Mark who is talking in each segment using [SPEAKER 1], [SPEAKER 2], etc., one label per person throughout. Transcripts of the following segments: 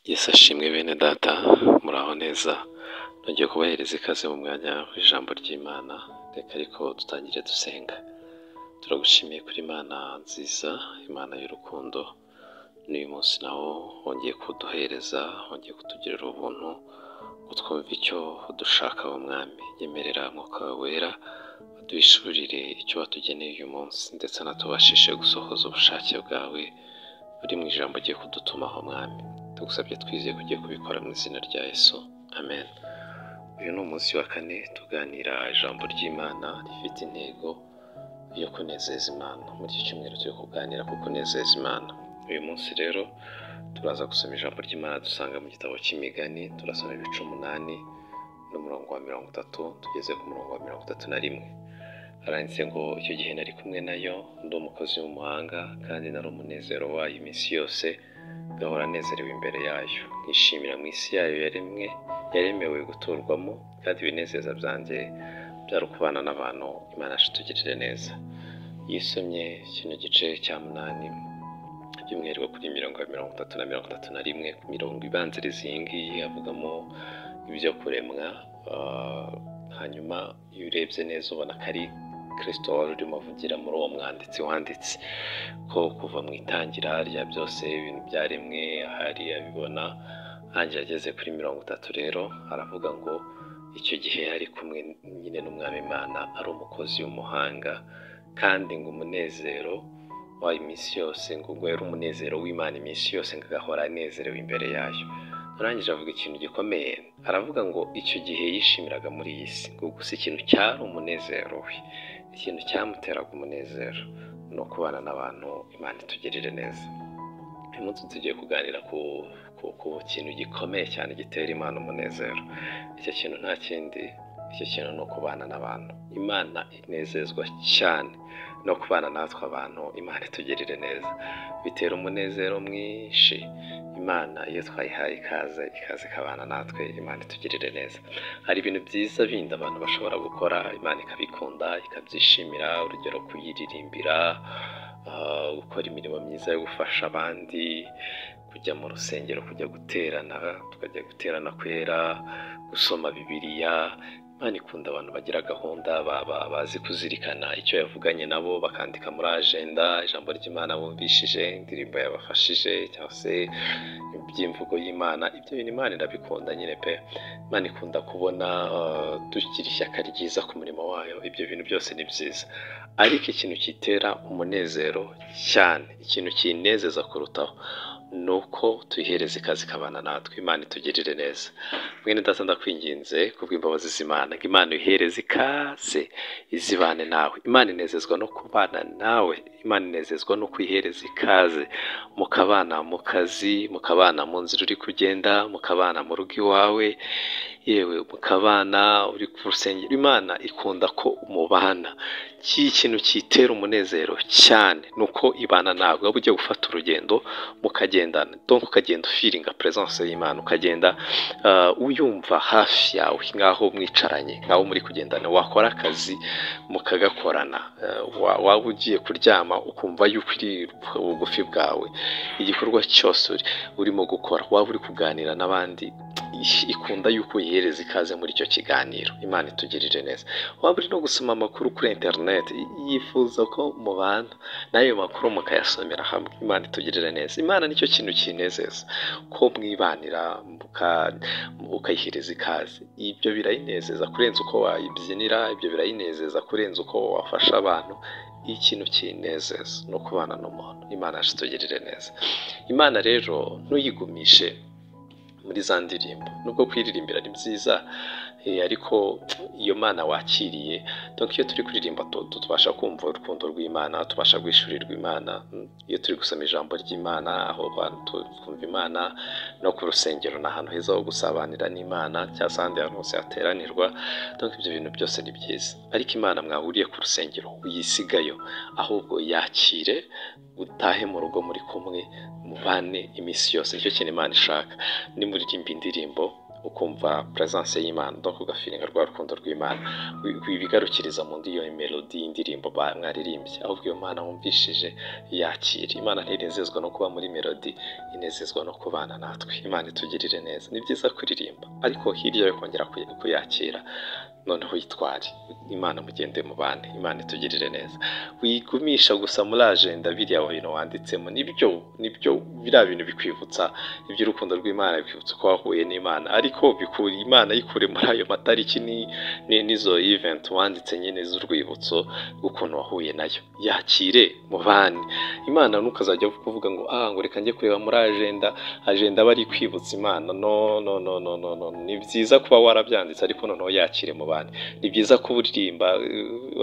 [SPEAKER 1] Yesu ashimwe bene data, muraho neza, nongeye kubahereza ikaze mu mwanya w'ijambo ry'Imana, reka ariko dutangire dusenga. Turagushimiye kuri Imana nziza, Imana y'urukundo, n'uyu munsi nawo wongeye kuduhereza, wongeye kutugirira ubuntu, ngo twumve icyo udushakaho Mwami. Nyemerera Mwuka wawe wera aduhishurire icyo watugeneye uyu munsi, ndetse anatubashishe gusohoza ubushake bwawe buri mu ijambo ugiye kudutumaho Mwami. Tugusabye twizeye ko ugiye kubikora mu izina rya Yesu, amen. Uyu ni umunsi wa kane tuganira ijambo ry'Imana rifite intego yo kunezeza Imana. Muri iki cyumweru turi kuganira ku kunezeza Imana. Uyu munsi rero turaza gusoma ijambo ry'Imana dusanga mu gitabo cy'Imigani, turasoma ibice 8 n'umurongo wa 30 tugeze ku murongo wa 31. Haranditse ngo icyo gihe nari kumwe nayo ndi umukozi w'umuhanga kandi nari umunezero wayo iminsi yose, ngahora nezerewe imbere yayo, nkishimira mu isi yayo yaremwe yaremewe guturwamo, kandi ibinezeza byanjye byari ukubana n'abantu. Imana yacu itugirire neza. Iyo usomye kino gice cya 8 by'umwihariko kuri mirongo ya 30 na 31, ku mirongo ibanziriza iyi ngiyi havugamo ibyo kuremwa, hanyuma iyo urebye neza ubona ko ari Kristo wari urimo avugira muri uwo mwanditsi wanditse ko kuva mu itangira rya byose ibintu byaremwe ahari abibona. Hanyuma ageze kuri 30 rero aravuga ngo icyo gihe yari kumwe nyine n'Umwami Imana ari umukozi w'umuhanga, kandi ngo umunezero wayo iminsi yose, ngo ubwo yari umunezero w'Imana iminsi yose, ngo agahora anezerewe imbere yayo. Arangije avuga ikintu gikomeye, aravuga ngo icyo gihe yishimiraga muri iyi si, ngo gusa ikintu cyari umunezero we, ikintu cyamuteraga umunezero ni ukubana n'abantu. Imana itugirire neza. Uyu munsi tugiye kuganira ku kintu gikomeye cyane gitera Imana umunezero. Icyo kintu nta kindi, icyo kintu ni ukubana n'abantu. Imana inezezwa cyane no kubana natwe abantu. Imana itugirire neza. Bitera umunezero mwinshi Imana iyo twayihaye ikaze, ikaze ikabana natwe. Imana itugirire neza. Hari ibintu byiza bindi abantu bashobora gukora Imana ikabikunda ikabyishimira, urugero kuyiririmbira, gukora imirimo myiza yo gufasha abandi, kujya mu rusengero, kujya guterana, tukajya guterana kwera, gusoma Bibiliya. Imana ikunda abantu bagira gahunda, bazi kuzirikana icyo yavuganye nabo, bakandika muri ajenda ijambo ry'Imana bumvishije, indirimbo yabafashije, cyangwa se iby'imvugo y'Imana. Ibyo bintu Imana irabikunda nyine pe. Imana ikunda kubona tugira ishyaka ryiza ku murimo wayo. Ibyo bintu byose ni byiza, ariko ikintu kitera umunezero cyane, ikintu kinezeza kurutaho, ni uko tuyihereza ikaze ikabana natwe. Imana itugirire neza. Mwene data, ndakwinginze kubw'imbabazi z'Imana ngo Imana uyihereze ikaze izibane nawe. Imana inezezwa no kubana nawe. Imana inezezwa no kuyihereza ikaze, mukabana mu kazi, mukabana mu nzira uri kugenda, mukabana mu rugo iwawe, yewe mukabana uri ku rusengero. Imana ikunda ko umubana. Iki kintu kitera umunezero cyane ni uko ibana nawe. Waba ugiye gufata urugendo mukagendana, donc ukagenda ufeelinga presence y'Imana, ukagenda uyumva hafi yawe nk'aho mwicaranye, nk'aho muri kugendana. Wakora akazi mukagakorana, waba ugiye kuryama ukumva yuko iri bugufi bwawe. Igikorwa cyose urimo gukora, waba uri kuganira n'abandi, ikunda yuko uyihereza ikaze muri icyo kiganiro. Imana itugirire neza. Waba uri no gusoma amakuru kuri interineti, yifuza ko mubana n'ayo makuru mukayasomera hamwe. Imana itugirire neza. Imana nicyo kintu kinezeza, ko mwibanira ukayihereza ikaze. Ibyo birayinezeza kurenza uko wayibyinira, ibyo birayinezeza kurenza uko wafasha abantu. Ikintu kinezeza ni ukubana n'umuntu. Imana yacu itugirire neza. Imana rero ntuyigumishe muri za ndirimbo, nubwo kuyiririmbira ari byiza, ariko iyo Mana wakiriye, donc iyo turi kuririmba tubasha kumva urukundo rw'Imana, tubasha guhishurirwa Imana. Iyo turi gusoma ijambo ry'Imana, aho twumva Imana. No ku rusengero ni ahantu heza ho gusabanira n'Imana, cyangwa se ahandi hantu hose hateranirwa. Donc ibyo bintu byose ni byiza, ariko Imana mwahuriye ku rusengero uyisigayo, ahubwo yakire utahe mu rugo muri kumwe, mubane iminsi yose. Nicyo kintu Imana ishaka. Nimuririmba indirimbo ukumva presence y'Imana, donc ugafiringa rwa rukundo rw'Imana. Wibigarukiriza mu ndi iyo melody y'indirimbo mwaririmbye, ahubwo iyo Mana wumvishije yakira. Imana ntinezezwa no kuba muri melody, inezezwa no kubana natwe. Imana itugirire neza. Ni byiza kuririmba, ariko hirya yo kongera kuyakira, noneho yitware Imana, mugende mubane. Imana itugirire neza. Wigumisha gusa muri agenda biriya bintu wanditsemo, nibyo biriya bintu bikwibutsa iby'urukundo rw'Imana, bikwibutsa ko wahuye n'Imana, ariko bikura Imana yikure muri ayo matariki n'izo event wanditse nyine z'urwibutso rw'ukuntu wahuye nayo. Yakire mubane Imana. Ntukazajya kuvuga ngo ngo reka njye kureba muri agenda, agenda bari kwibutsa Imana. No, no, no, no, no, no. Ni byiza kuba warabyanditse, ariko noneho yakire mubane. Ni byiza kuba uririmba.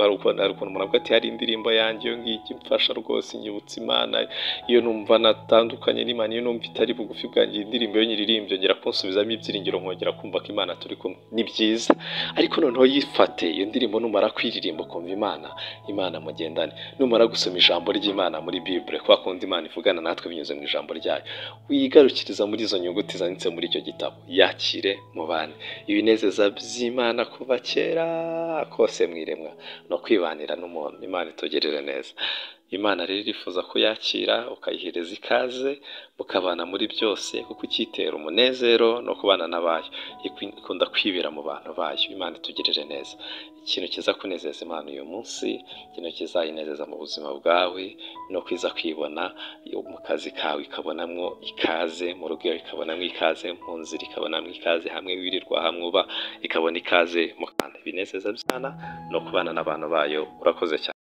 [SPEAKER 1] Hari ukuntu umuntu avuga ati hari indirimbo yanjye iyo ngiyo imfasha rwose, inyibutsa Imana. Iyo numva natandukanye n'Imana, iyo numva itari bugufi bwanjye, indirimbo iyo nyiririmbye ngera kunsubizamo ibyiringiro, nkongera kumva ko Imana turi kumwe. Ni byiza, ariko noneho yifate iyo ndirimbo, numara kwiririmba ukumva Imana, Imana mugendane. Numara gusoma ijambo ry'Imana muri Bible, kwa kundi Imana ivugana natwe binyuze mu ijambo ryayo, wigarukiriza muri izo nyuguti zanditse muri icyo gitabo, yakire mubane. Ibinezeza by'Imana kuva kera kose mu iremwa no kwibanira n'umuntu. Imana itugerere neza. Imana rero irifuza ko yakira, ukayihereza ikaze, mukabana muri byose, kuko icyitera umunezero no kubana n'abayo. Ikunda kwibera mu bantu bayo. Imana itugirire neza. Ikintu kiza kunezeza Imana uyu munsi, ikintu kizayinezeza mu buzima bwawe, no kwiza kwibona mu kazi kawe ikabonamwo ikaze, mu rugo iwawe ikabonamwo ikaze, mu nzira ikabonamwo ikaze, hamwe wirirwa, hamwe uba ikabona ikaze mu kantu. Ibinezeza by'Imana no kubana n'abantu bayo. Urakoze cyane.